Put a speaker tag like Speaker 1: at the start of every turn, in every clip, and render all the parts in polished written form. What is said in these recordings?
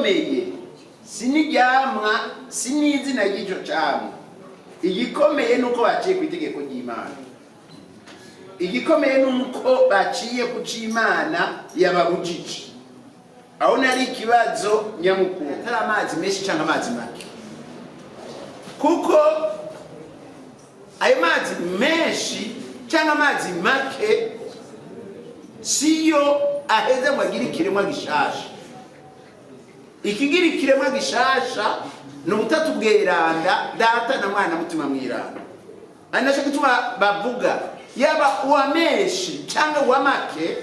Speaker 1: Igikomeye si n'iryamwa, si n'izina ry'icyo camwa. Igikomeye ni uko baciye ku itegeko ry'Imana. Igikomeye ni uko baciye ku c'Imana yababujije. Aho nari ikibazo nyamukuru, atari amazi menshi cyangwa amazi make, kuko ayo mazi menshi cyangwa amazi make siyo aheze ngo agire ikiremwa gishasha. Ikigira ikiremwa gishasha ni ubutatu bweranda, Data na Mwana, Mutima Mwiranda. Ari nacyo gituma bavuga, yaba uwa menshi cyangwa uwa make,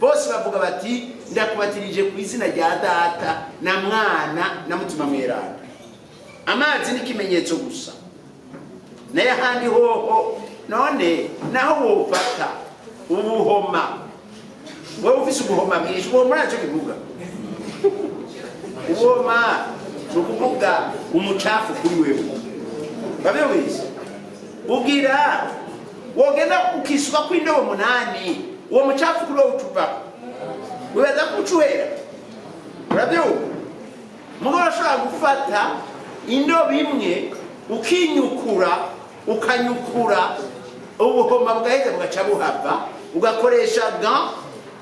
Speaker 1: bose bavuga bati: "Ndakubatirije ku izina rya Data na Mwana na Mutima Mweranda." Amazi ni ikimenyetso gusa, nayo ahandi hoho none naho wofata ubuhoma, wowe ufise ubuhoma bwinshi. Ubuhoma ntacyo bivuga. Ubuhoma ni ukuvuga umucafu kuri wewe. Babizi ugira wogenda ukisuka kw'indobo munani, uwo mucafu kuri wowe ucuvako, wibaza ko ucuhera. Urabyumva? Mugabo urashobora gufata indobo imwe ukinyukura, ukanyukura, ubuhoma bugaheza bugaca buhava, ugakoresha ga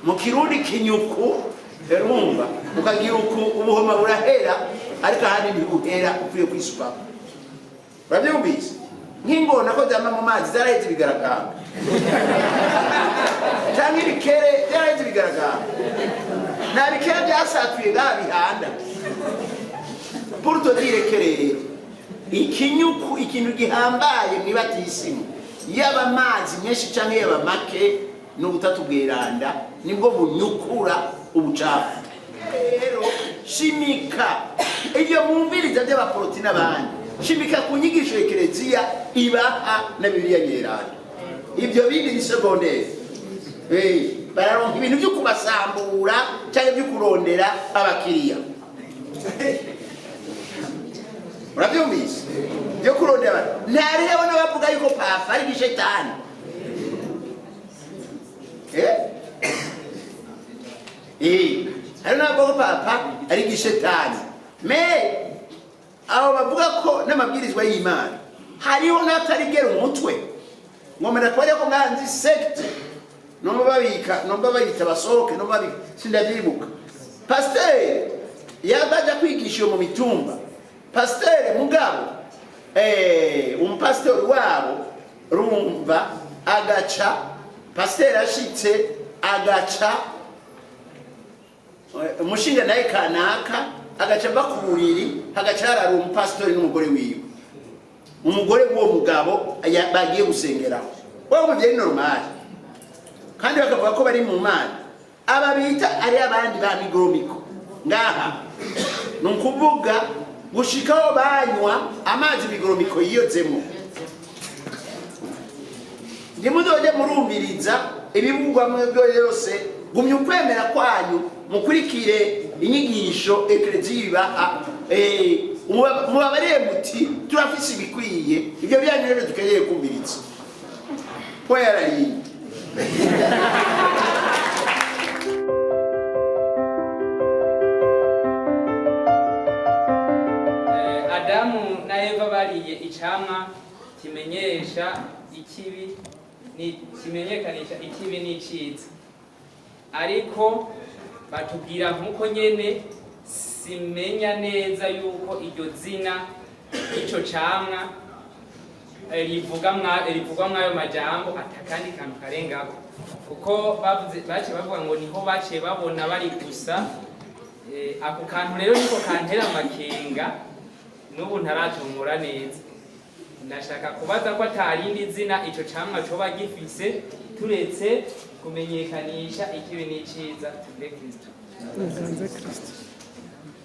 Speaker 1: mu Kirundi kinyuku, urumva, ukagira uku, ubuhoma burahera, ariko ahandi ntibuhera upfuye kwisukako. Urabyumvise? Nk'ingona ko zama mu mazi zaraheze ibigaragamba, cyangwa ibikere byaraheze ibigaragamba, nta bikere byasatuye ngaha bihanda. Pour te dire que rero ikinyuku, ikintu gihambaye mwibatisimu, yaba amazi menshi cyangwa yaba make, ni ubutatu bweranda, nibwo bunyukura ubucafu. Rero shimika ibyo mwumviriza by'abaporoti n'abandi, shimika ku nyigisho Ekereziya ibaha na Bibiliya Nyeranda. Ibyo bindi ni secondaire. Bararonka ibintu byo kubasambura cyangwa byo kurondera abakiriya. Urabyumvise? Byo kurondera. Ntariho n'abavuga yuko papa ari gishetani. Eh? Eh, hari n'abavuga ko papa ari gishetani. Mais abo bavuga ko n'amabwirizwa y'Imana, hariho n'atarigera umutwe. Ngomera kubera ko nganzi secte, nomba babika, nomba bayita basohoke, nomba babika, sindavyibuka. Pasiteri yabaja kwigisha iyo mu mitumba, pasiteri mugabo umupasitori wabo, rumva, agaca pasiteri ashitse, agaca umushinga naye kanaka agaca ava ku buriri, hagaca harara umupasitori n'umugore wiwe, umugore w'uwo mugabo bagiye gusengeraho. Wowe muvyeyi, normal, kandi bakavuga ko bari mu Mana. Aba bita ari abandi ba migoromiko ngaha, ni ukuvuga gushikaho banywa amazi migoromiko yiyozemo. Ntimuzoje murumviriza ibivugwa mwebwe yose. Gumya ukwemera kwanyu, mukurikire inyigisho Ekereziya ibaha. Mubabarire muti: "Turafise ibikwiye." Ibyo byanyu rero dukeneye kumviriza ko yarariye.
Speaker 2: Adamu na Eva bariye icamwa kimenyesha ikibi ni kimenyekanisha ikibi n'iciza, ariko batubwira nk'uko nyene simenya neza yuko iryo zina ry'ico camwa rivugwa mwayo majambo, atakandi kantu karengako, kuko bavuze, baciye bavuga ngo niho baciye babona bari gusa. Ako kantu rero niko kantera amakenga, n'ubu ntaratomora neza. Ndashaka kubaza ko atarindi zina ico camwa coba gifise turetse kumenyekanisha ikibi n'iciza. Tuve Kristo.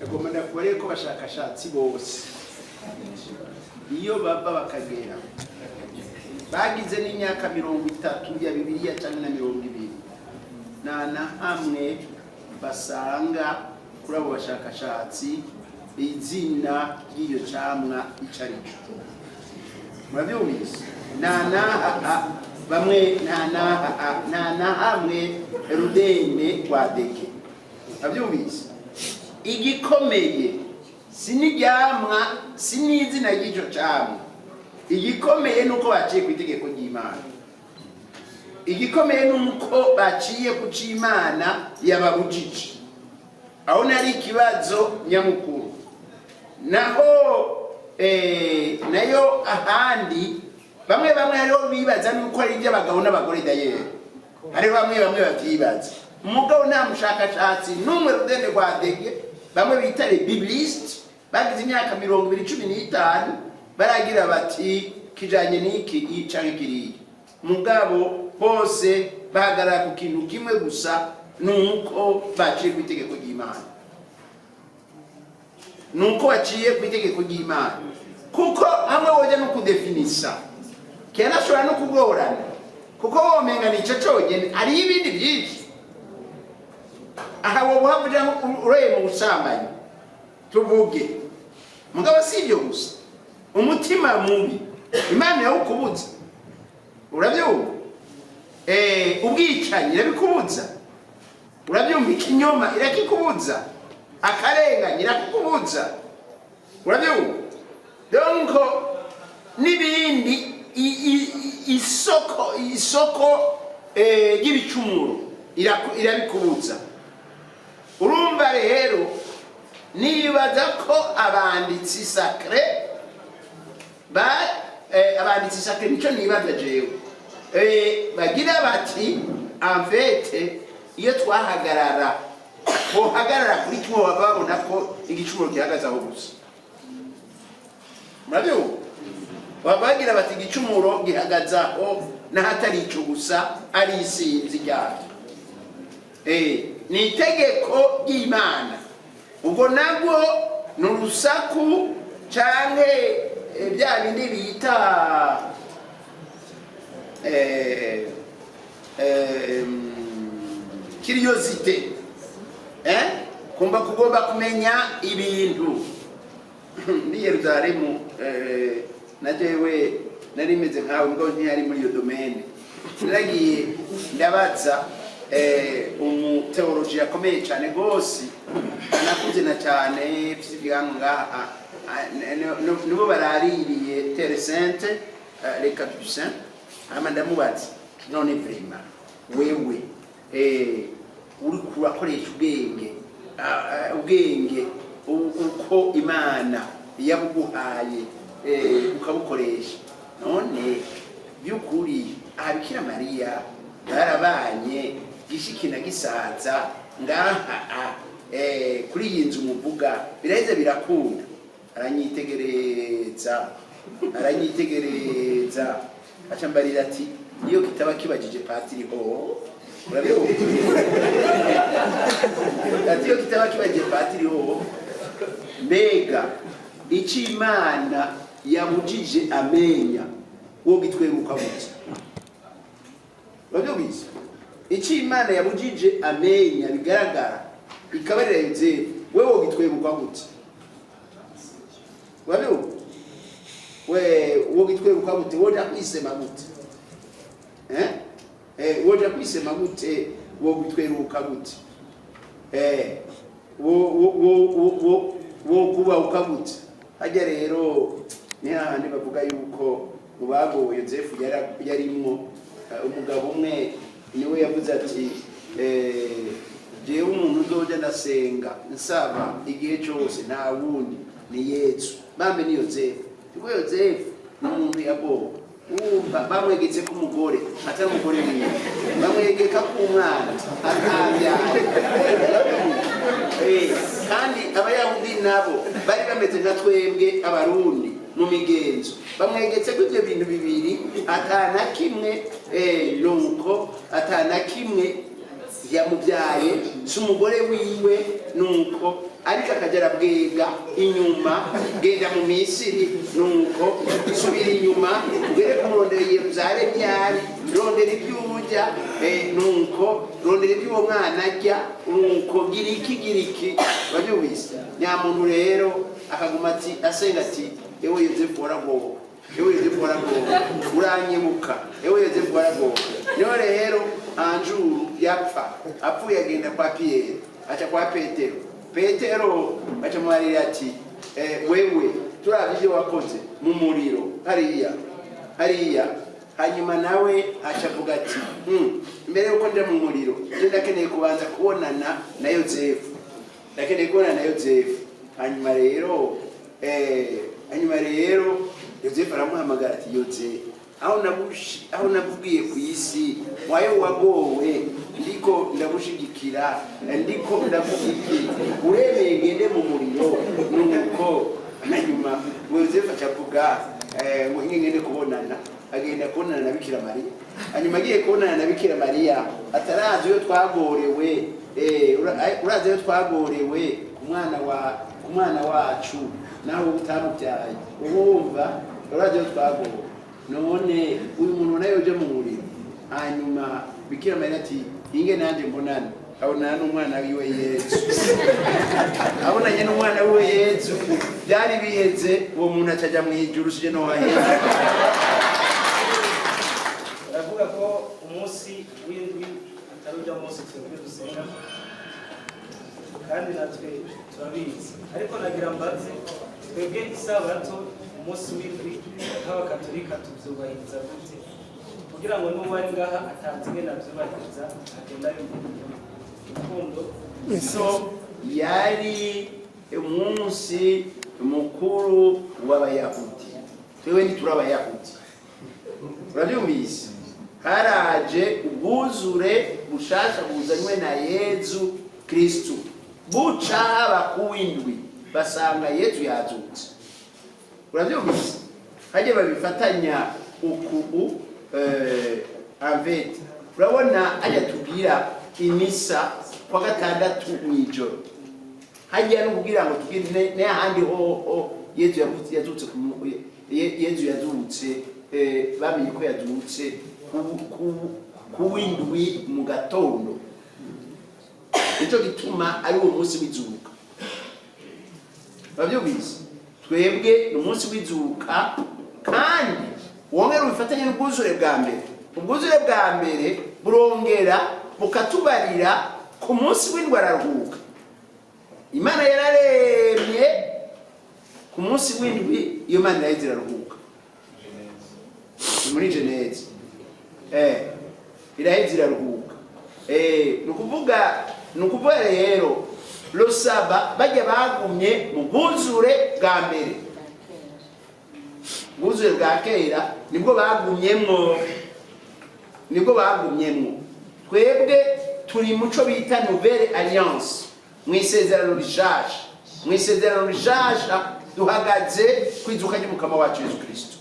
Speaker 1: Agomba ndakubare ko abashakashatsi bose iyo bava bakagera, bagize n'imyaka 30 ya Bibiliya cyangwa na 20, nta na hamwe basanga kuri abo bashakashatsi izina ry'iyo camwa ico ari cyo. Murabyumvise? Nta na bamwe, nta na hamwe rudende rwa deke. Murabyumvise? Igikomeye si n'iryamwa, si n'izina ry'icyo camwa. Igikomeye ni uko baciye ku itegeko ry'Imana. Igikomeye ni uko baciye ku c'Imana yababujije. Aho nari ikibazo nyamukuru. Naho nayo ahandi, bamwe bamwe hariho bibaza nuko ari iby'abagabo n'abagore. D'ailleurs hariho bamwe bamwe bavyibaza. Umugabo, nta mushakashatsi n'umwe rudende rwa dege, bamwe bita les biblistes, bagize imyaka 20, 15, baragira bati kijanye n'iki canke kiriya. Mugabo bose bahagarara ku kintu kimwe gusa, nuko baciye ku itegeko ry'Imana, nuko baciye ku itegeko ry'Imana. Kuko hamwe woja no kudefinisa kenashobora no kugorana, kuko womenga nico conyene, hariho ibindi byinshi. Aha wowe uhavuja uroye mu busambanyi tuvuge, mugabo si ibyo gusa. Umutima mubi Imana irawukubuza, urabyumva? Ubwicanyi irabikubuza, urabyumva? Ikinyoma irakikubuza, akarengane irakukubuza, urabyumva? Donc n'ibindi, isoko ry'ibicumuro irabikubuza. Urumva rero, nibaza ko abanditsi sacrés ba abanditsi sacrés, nico nibaza jewe, bagira bati en fait iyo twahagarara, bohagarara kuri kimwe, baba babona ko igicumuro gihagaze aho gusa. Murabyumva? Baba bagira bati igicumuro gihagaze aho, n'ahatari ico gusa, ari isinzi ryabyo. Ni itegeko ry'Imana. Ubwo nabwo ni urusaku canke bya bindi bita curiosité, eh? Kumva kugomba kumenya ibintu. Ndi Yeruzalemu, na jewe nari meze nkawe, mbwo ntiyari muri iyo domaine. Naragiye ndabaza umuteoloji akomeye cyane rwose, anakuze na cyane, mfise ibigango ngaha, nibo baraririye Terre Sainte, les Capucins. Hama ndamubaza: none vraiment wewe, uriko urakoresha ubwenge, ubwenge uko Imana yabuguhaye, ukabukoresha, none by'ukuri aha Bikira Mariya barabanye gishiki na gisaza ngaha, kuri iyi nzu muvuga, biraheze birakunda? Aranyitegereza, aranyitegereza, aca mbarira ati: iyo kitaba kibajije patiri ho, urabyumva? Ati: iyo kitaba kibajije patiri ho, mbega icyo Imana yabujije amenya wo gitweruka gute? Urabyumvise? Icyo Imana yabujije amenya bigaragara, ikabarira Yozefu, we wo gitweruka gute? Urabyumva? We wo gitweruka gute? Woja kwisema gute? Eh? Woja kwisema gute? Wo gitweruka gute? Wo wo wo wo wo kubahuka gute? Hajya rero ni hahandi bavuga yuko mu bagowe Yozefu yarimwo umugabo umwe niwe yavuze ati: jewe umuntu uzoja ndasenga nsaba igihe cyose nta wundi, ni Yesu bambe ni Yozefu, kuko Yozefu ni umuntu yagowe. Wumva bamwegetse ko umugore atari umugore wiwe, bamwegeka ko umwana atabyaye. Kandi Abayahudi nabo bari bameze nka twebwe Abarundi mu migenzo. Bamwegetse ko ibyo bintu bibiri atana kimwe, nuko atana kimwe yamubyaye, si umugore wiwe. Nuko ariko akajya arabwega inyuma: genda mu Misiri, nuko subira inyuma ugere kumurondera Yeruzalemu, yari rondera ibyo urya, nuko rondera ibyo uwo mwana arya, nuko gira iki, gira iki. Urabyumvise? Nyamuntu rero akaguma ati asenga ati: ewe Yozefu waragowe, ewe Yozefu waragowe, uranyibuka, ewe Yozefu waragowe. Niho rero anjuru yapfa, apfuye agenda kwa Piyeri, aca kwa Petero. Petero bacamubarira ati wewe turabye ibyo wakoze mu muriro hariya hariya. Hanyuma nawe aca avuga ati: Mbere yuko nja mu muriro, je ndakeneye kubanza kubonana na Yozefu, ndakeneye kubonana na Yozefu." Hanyuma rero Yozefu aramuhamagara ati: "Yozefu, aho nakubwiye ku isi wayo wagowe, ndiko ndagushigikira, ndiko ndavuga iki, uremeye ngende mu muriro?" Nuko hanyuma ngo Yozefu aca avuga ngo hinge ngende kubonana. Agenda kubonana na Bikira Mariya. Hanyuma agiye kubonana na Bikira Mariya, atarazi iyo twagorewe, urazi iyo twagorewe ku mwana wacu, nawe utamubyaye, urumva, urazi iyo twagowe, none uyu muntu nawe uje mu muriro?" Hanyuma Bikira Mariya ati: "Hinge nanjye mbonane." Abonana n'umwana wiwe Yezu. Abonanye n'umwana wiwe Yezu, byari biheze. Uwo muntu acaja mu ijuru, sije no haheze.
Speaker 3: Baravuga ko umunsi w'indwi atari ujya munsi twebwe dusenga, kandi natwe turabizi. Ariko nagira mbaze, twebwe isabato, umunsi w'indwi, nk'abakatolika tubyubahiriza gute, kugira ngo n'uwo ari ngaha atazi ingene abyubahiriza agenda abimenya urukundo?
Speaker 1: So yari umunsi mukuru w'Abayahudi, twewe ntituri Abayahudi, urabyumvise? Haraje ubwuzure bushasha buzanywe na Yezu Kristu, buca haba kuwindwi basanga Yezu yazutse, urabyumvise? Hajye babifatanya uku en fait urabona hajya tubwira imisa kwa gatandatu mw'ijoro, hajya no kugira ngo tubwire n'ahandi hoho Yezu yazutse Yezu yazutse, bamenye ko yazutse ku w'indwi mu gatondo. Nicyo gituma ari uwo munsi w'izuka, urabyumvise? Twebwe ni umunsi w'izuka, kandi wongera ubifatanye n'ubwuzure bwa mbere. Ubwuzure bwa mbere burongera bukatubarira ku munsi w'indwi araruhuka. Imana yararemye, ku munsi w'indwi iyo Mana iraheze iraruhuka. Ni muri Genèse, iraheze iraruhuka. Ni ukuvuga rero le sabbat bajya bagumye mu bwuzure bwa mbere, bwuzure bwa kera, nibwo bagumyemwo, nibwo bagumyemwo. Twebwe turi muco bita nouvelle alliance, mu isezerano rishasha. Mu isezerano rishasha duhagaze ku izuka ry'Umukama wacu Yesu Kristo.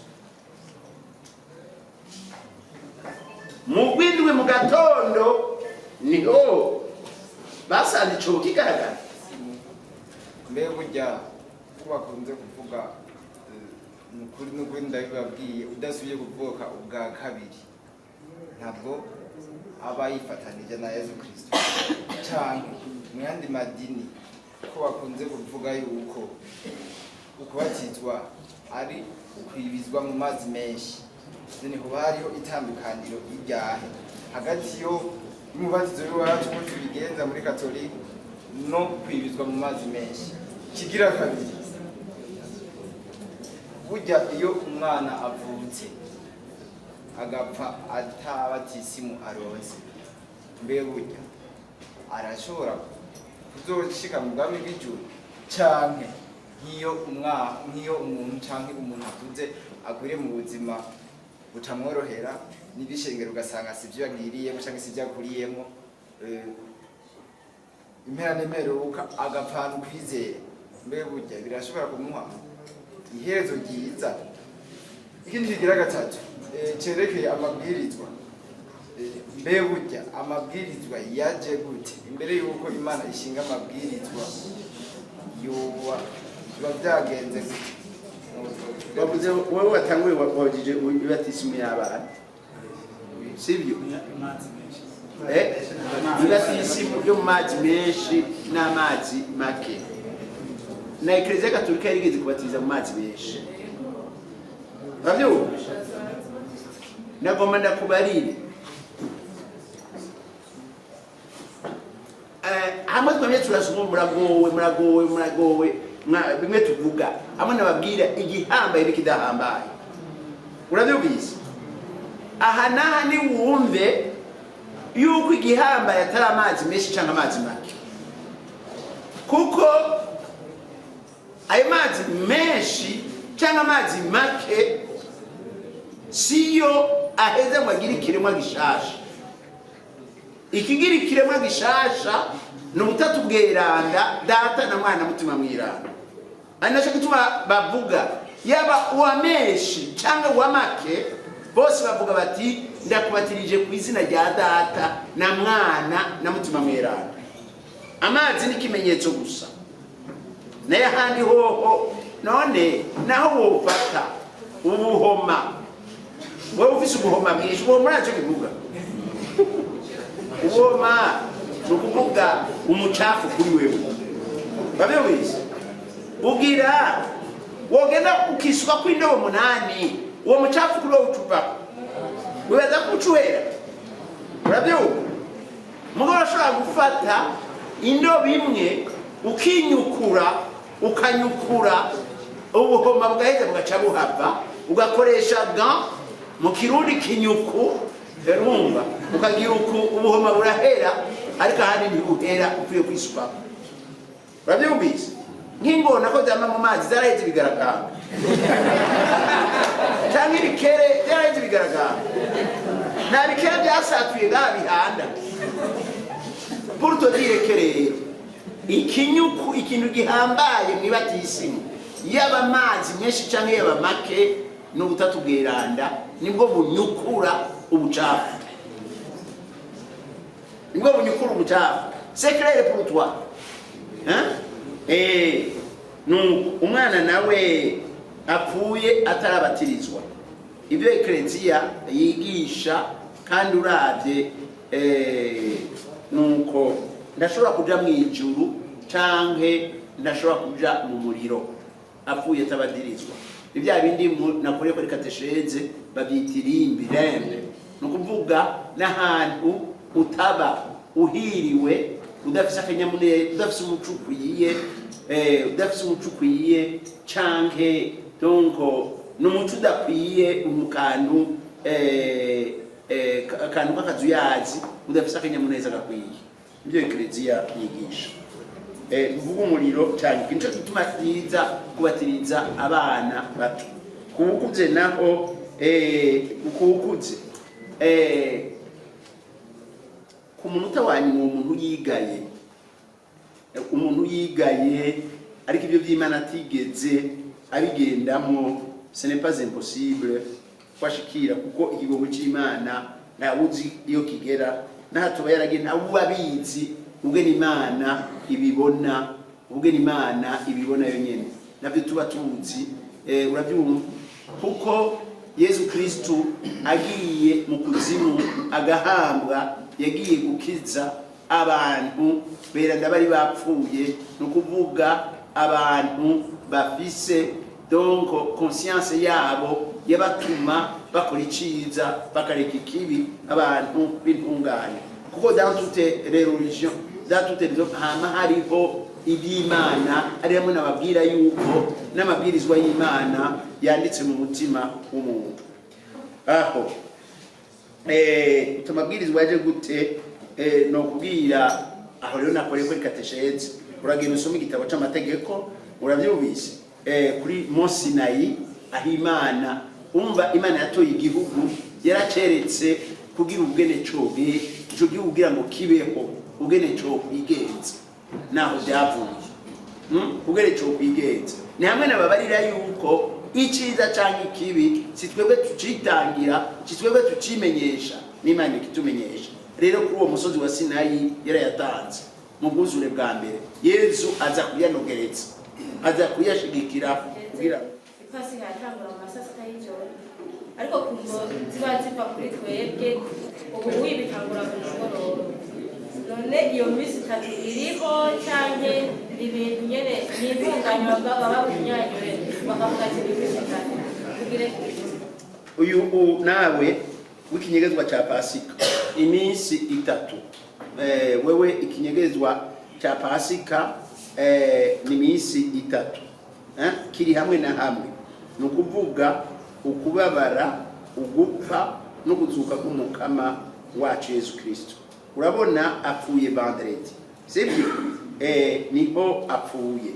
Speaker 1: Mu rw'indwi mu gatondo niho basanze icobo kigaragara.
Speaker 4: Mbe burya ko bakunze kuvuga, ni ukuri n'ukuri ndabibabwiye, udasubiye kuvuka ubwa kabiri ntabwo aba yifatanije na Yezu Kristo, canke mu yandi madini ko bakunze kuvuga yuko ukubatizwa ari ukwibizwa mu mazi menshi, none hoba hariho itandukaniro iryahe hagati yo y'umubatizo w'iwacu ko tubigenza muri katolika no kwibizwa mu mazi menshi? Kigira kabiri, burya iyo umwana avutse agapfa atabatisimu aronse, mbe burya arashobora kuzoshika mu bwami bw'ijuru? Canke nk'iyo umuntu canke umuntu akuze akwiriye mu buzima butamworohera n'ibishengero, ugasanga sivyo yagiriyemo canke sivyo akuriyemo, impera n'imperuka agapfana ukwizera, mbe burya birashobora kumuha iherezo ryiza? Ikindi kigira gatatu cerekeye amabwirizwa, mbe burya amabwirizwa yaje gute? Imbere yuko Imana ishinga amabwirizwa yoba biba byagenze gute?
Speaker 1: Bavuze wowe watanguye, wabajije ibatisimu y'abana, sibyo? Ibatisimu yo mu mazi menshi n'amazi make, na Eklezia Gatolika yarigeze kubatiriza mu mazi menshi, urabyumva? Nagomba ndakubarire, hamwe Twamye turasoma, muragowe, muragowe, muragowe. Bimwe tuvuga hamwe nababwira igihambaye n'ikidahambaye. Urabyumvise? Aha n'aha niwumve yuko igihambaye atari amazi menshi cyangwa amazi make, kuko ayo mazi menshi cyangwa amazi make siyo aheze ngo agire ikiremwa gishasha. Ikigira ikiremwa gishasha ni ubutatu bweranda, Data na Mwana, Mutima Mwiranda. Ari nacyo gituma bavuga yaba uwa menshi cyangwa uwa make, bose bavuga bati: "Ndakubatirije ku izina rya Data na Mwana na Mutima Mweranda." Amazi ni ikimenyetso gusa, nayo ahandi hoho none naho wofata ubuhoma, wowe ufise ubuhoma bwinshi. Ubuhoma ntacyo kivuga, ubuhoma ni ukuvuga umucafu kuri wewe. Babiwise ugira wogenda ukisuka kw'indobo munani, uwo mucafu kuri wowe ucuvako, wibaza ko ucuhera. Urabyumva? Mugabo urashobora gufata indobo imwe ukinyukura, ukanyukura, ubuhoma bugaheza bugaca buhava, ugakoresha gant, mu Kirundi kinyuku. Urumva, ukagira uku, ubuhoma burahera, ariko ahandi ntibuhera upfuye kwisukako. Urabyumvise? Nk'ingona ko zama mu mazi zaraheze ibigaragamba, canke ibikere byaraheze ibigaragamba. Nta bikere byasatuye ngaha bihanda. Pour te dire que rero ikinyuku, ikintu gihambaye mwibatisimu, yaba amazi menshi canke yaba make, ni ubutatu bweranda, nibwo bunyukura ubucafu, nibwo bunyukura ubucafu. C'est clair pour toi, hein? Nuko umwana nawe apfuye atarabatirizwa, ibyo Ekereziya yigisha, kandi uravye nuko ndashobora kuja mu ijuru canke ndashobora kuja mu muriro apfuye atabatirizwa. Ni bya bindi nakoreye kuri catéchèse, babyita irimbi, limbe. Ni ukuvuga n'ahantu utaba uhiriwe, udafise akanyamuneza, udafise umuco ukwiye, udafise umuco ukwiye, canke donc n'umuco udakwiye mu kantu akantu k'akazuyazi, udafise akanyamuneza gakwiye. Nibyo Ekereziya yigisha. Uvuga umuriro cyane, nico gituma byiza kubatiriza abana bato. Kuwukuze naho, kuwukuze, ku munota wa nyuma, uwo muntu yigaye, umuntu yigaye ariko ibyo by'Imana atigeze abigendamo, ce n'est pas impossible ko ashikira, kuko ikigongo cy'Imana ntawuzi iyo kigera n'aho tuba yaragiye, ntawe uba abizi ubwe. Imana ibibona ubwe, Imana ibibona yo nyene, nabyo tuba tuzi. Urabyumva? Kuko Yezu Kristu agiye mu kuzimu agahambwa, yagiye gukiza abantu beranda bari bapfuye, ni ukuvuga abantu bafise donc conscience yabo yabatuma bakora iciza bakareka ikibi, abantu b'intungane. Kuko dans toutes les religions, dans toutes les hama hariho iby'Imana, ari hamwe nababwira yuko n'amabwirizwa y'Imana yanditse mu mutima w'umuntu. Aho utamabwirizwa yaje gute? No kubwira aho rero nakoreye kuri catéchèse, uragenda usoma igitabo c'amategeko. Urabyumvise? Kuri Mont Sinayi, aho Imana, umva, Imana yatoye igihugu, yaraceretse kugira ubwene coge ico gihugu, kugira ngo kibeho ubwene co kwigenza. Naho byavuye, Ubwene co kwigenza ni hamwe nababarira yuko iciza canke ikibi si twebwe tucitangira, si twebwe tucimenyesha, n'Imana ikitumenyesha. Rero kuri uwo musozi wa Sinayi yarayatanze mu bwuzure bwa mbere, Yezu aza kuyanogereza, aza kuyashigikira kugira
Speaker 5: Ipasika yatangura mu ma 6 y'ijoro, ariko ku ngo ziba ziva kuri twebwe ubu wibitangura ku mugoroba. None iyo minsi 3 iriho, canke ibintu nyene ni intunganywa baba babunyanyure bakavuga ati ni iminsi 3 tugire?
Speaker 1: Uyu nawe w'ikinyegezwa cya Pasika, iminsi 3, wewe ikinyegezwa. cya Pasika ni iminsi 3, kiri hamwe na hamwe, ni ukuvuga ukubabara, ugupfa no kuzuka k'Umukama wacu Yesu Kristo. Urabona, apfuye vendredi, sibyo? Niho apfuye.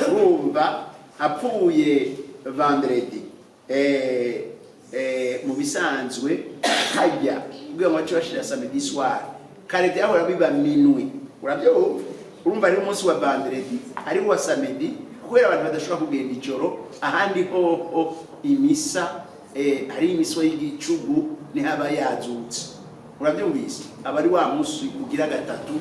Speaker 1: Urumva, apfuye vendredi, mu bisanzwe hajya kugira ngo bace bashira samedi soir. Kare byahora biba minuit, urabyumva? Urumva ari umunsi wa vendredi, ari uwa samedi, kubera abantu badashobora kugenda ijoro. Ahandi hoho imisa, hari imisa y'igicugu, nihaba yazutse, urabyumvise? Aba ari wa munsi ugira gatatu.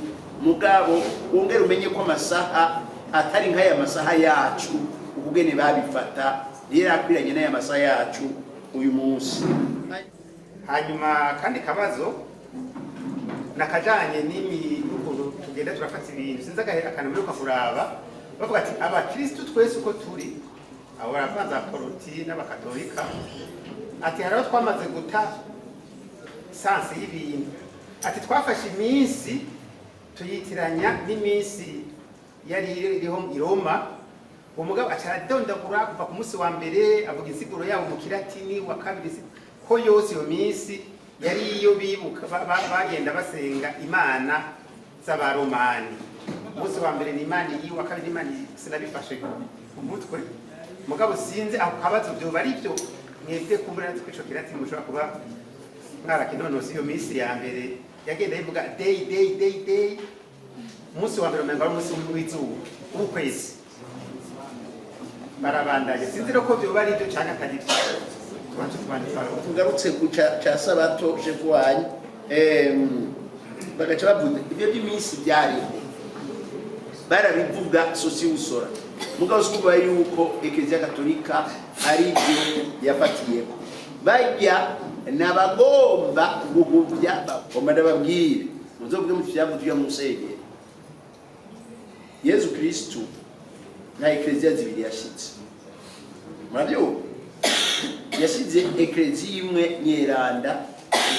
Speaker 1: Mugabo wongere umenye ko amasaha atari nk'aya masaha yacu, ukugene babifata rero akwiranye n'aya masaha yacu uyu munsi.
Speaker 6: Hanyuma kandi kabazo nakajanye n'ukuntu tugenda turafata ibintu. Sinzi akantu mperuka kuraba, bavuga ati abakristu twese uko turi, abo baravanze abaporoti n'abakatolika, ati hari aho twamaze guta sens y'ibintu, ati twafashe iminsi tuyitiranya n'iminsi yari iriho i Roma. Uwo mugabo aca aradondagura kuva ku munsi wa mbere, avuga insiguro yabo mu Kilatini, wa kabiri, ko yose iyo minsi yari iyo bibuka bagenda basenga imana z'Abaromani. Umunsi wa mbere ni imana iyi, wa kabiri ni imana iyi. Sinabifashe ku mutwe, mugabo sinzi ako kabazo vyoba ari byo. Mwebwe kumbura natwe ico Kilatini mushobora kuba mwarakinonosa. Iyo minsi ya mbere yagenda yivuga day, day, day, day. Umunsi wa mbere umenga ari umunsi w'izuba, w'ukwezi. Barabandanya, sinzi rero ko vyoba ari byo canke atari byo. Tubanze tubandike.
Speaker 1: Tugarutse ku ca sabato, shefu wanyu, bagaca bavuga ibyo by'iminsi byariho, barabivuga sosi usora. Mugabo si ukuvuga yuko Ekereziya Katolika ari byo yafatiyeko. Bajya n'abagomba guhuvya, bagomba, ndababwire, muzovuge muti vyavuzwe mu nsengero. Yezu Kristu nta ekereziya zibiri yashitse, murabyumva? Yashyize ekereziya imwe nyeranda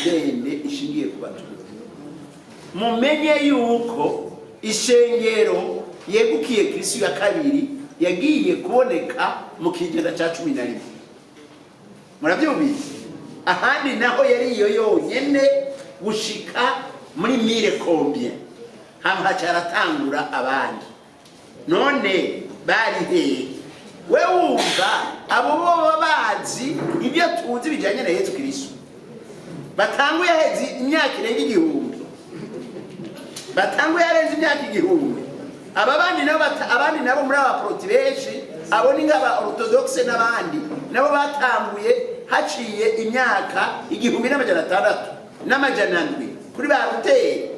Speaker 1: ndende ishingiye ku Batutsi. Mumenye yuko ishengero yegukiye Kristo ya kabiri yagiye kuboneka mu kinjana cya 11, murabyumvise? Ahandi naho yari iyo yonyene gushika muri mille combien, hama haca haratangura abandi. None bari hehe? We wumva abo boba bazi ibyo tuzi bijyanye na Yesu Kristo batanguye aheze imyaka irenga 1000, batanguye arenze imyaka 1000. Aba bandi nabo abandi nabo muri aba poroti benshi, abo ni nk'aba orthodoxe n'abandi, nabo batanguye haciye imyaka 1600 n'700 kuri ba Ruteri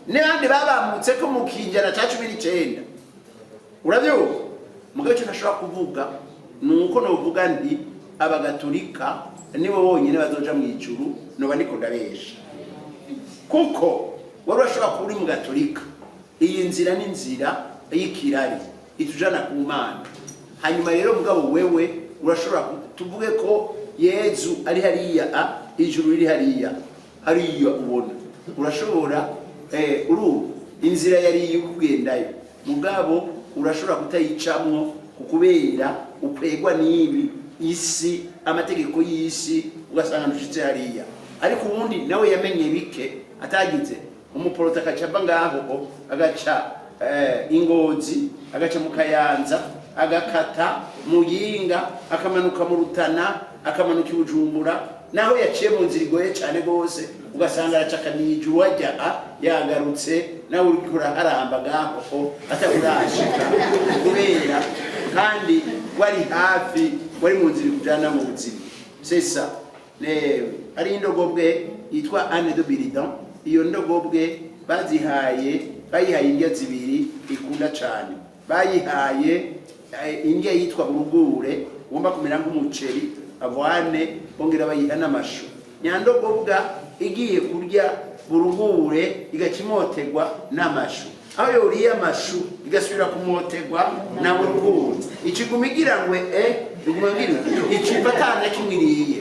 Speaker 1: n'abandi babamutse ko mu kinjana cya 19, urabyumva? Mugabo icyo ntashobora kuvuga ni uko novuga nti abagatolika nibo bonyine bazoja mu ijuru, noba ndiko ndabesha, kuko wari urashobora kuba uri mu gatolika. Iyi nzira ni inzira y'ikirari itujana ku Mana. Hanyuma rero mugabo wewe urashobora tuvuge ko Yezu ari hariya, a ijuru riri hariya hariya ubona, urashobora urumva inzira yari iyo kugendayo, mugabo urashobora kutayicamwo kubera ukwegwa n'ibi isi, amategeko y'isi, ugasanga ntushitse hariya. Ariko ubundi nawe yamenye bike atagize umuporota, agaca ava ngaho, agaca Ingozi, agaca mu Kayanza, agakata Muyinga, akamanuka mu Rutana, akamanuka i Bujumbura, naho yaciye mu nzira igoye cyane rwose, ugasanga aracakaniye ijuru, wajya a yagarutse, nawe uriko uraharamba ngaho atakurashika, kubera kandi wari hafi, wari mu nzira ikujana mu buzima. C'est ça. Hari indogobwe yitwa âne de Buridan. Iyo ndogobwe bazihaye, bayihaye indya zibiri ikunda cyane. Bayihaye indya yitwa burugure, ugomba kumera nk'umuceri, avoine, bongera bayiha n'amashu. Nyandogobwa igiye kurya burugure, igaca imotegwa n'amashu. Aho yoriye amashu, igasubira kumotegwa na burugure, ikiguma igira ngo iguma ngira icumva atana kimwe iriye.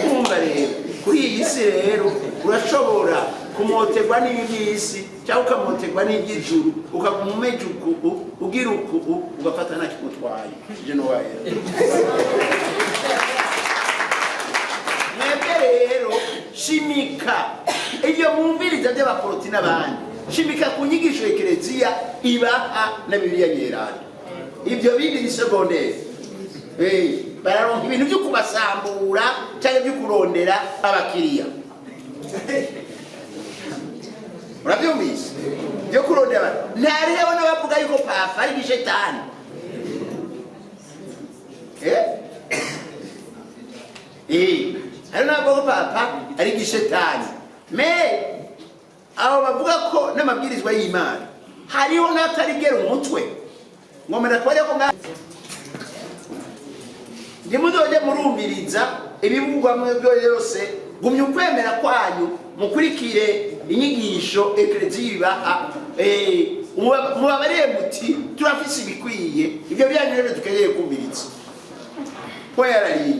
Speaker 1: Urumva rero, kuri iyi si rero urashobora kumotegwa n'iby'isi. Cyangwa ukamoterwa n'iby'ijuru, ukaguma umeje uku, ugira uku, ugafata nta kimutwaye. Je nowaye. Mwebwe rero shimika ibyo mwumviriza by'abaporoti n'abandi, shimika ku nyigisho ekereziya ibaha na Bibiliya Nyeranda. Ibyo bindi ni secondaire. Bararonka ibintu byo kubasambura cyangwa byo kurondera abakiriya. Urabyumvise? Byo kurondera ntariho n'abavuga yuko papa ari igishetani. Eh? Eh, hari n'abavuga ko papa ari igishetani. Mais abo bavuga ko n'amabwirizwa y'Imana hariho n'atarigera umutwe ngomera twajya ko nga ntimuzoje murumviriza ibivugwa mwebwe yose. Gumya ukwemera kwanyu, mukurikire inyigisho ekereziya ibaha. Mubabarire muti turafise ibikwiye, ibyo byanyu rero dukeneye kumviriza ko yarariye.